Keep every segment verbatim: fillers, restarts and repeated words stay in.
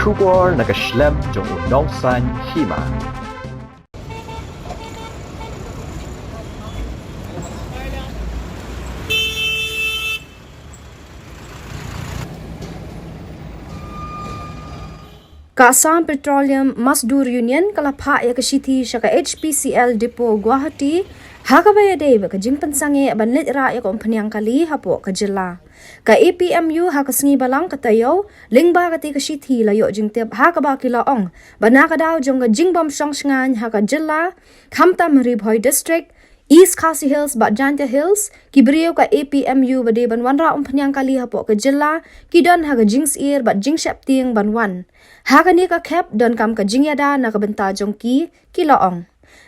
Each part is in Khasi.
Khubor na ka shlem jong u nongsan hima. Ka Assam Petroleum Mazdoor Union ka la phah ïa ka shithi sha ka H P C L Depot Guwahati, ha kaba ïadei bad ka jingpynsangeh ban leit rah ïa ka umphniang kali hapoh ka jylla. Ka A P M U ha ka sngi Balang ka taïew, lyngba katei ka shithi la ïoh jingtip ha kaba ki la ong ba na ka daw jong ka jingbym shong shngaiñ ha ka jylla, khamtam Ri Bhoi District, East Khasi Hills bad Jaintia Hills, ki briew ka A P M U ba dei ban wanrah umphniang kali hapoh ka jylla, ki don ha ka jingsyier bad jingsheptieng ban wan. Ha kane ka khep donkam ka jingïada na ka bynta jong ki, ki la ong.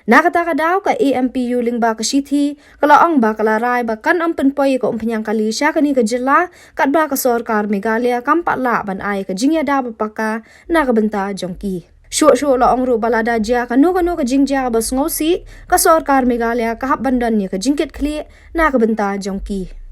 Na kata ka daw ka A M P U lyngba ka shithi ka la ong ba ka la rai ba kan ym pynpoi ka umphniang kali sha kane ka jylla, katba ka sorkar Meghalaya kam pat lah ban ai ka jingïada ba paka na ka bynta jong ki. Shuh shuh la ong ruh ba lada jia kano kano ka jingjia ba sngewsih, ka sorkar Meghalaya ka hap ban don ïa ka jingkitkhlieh na ka bynta jong ki.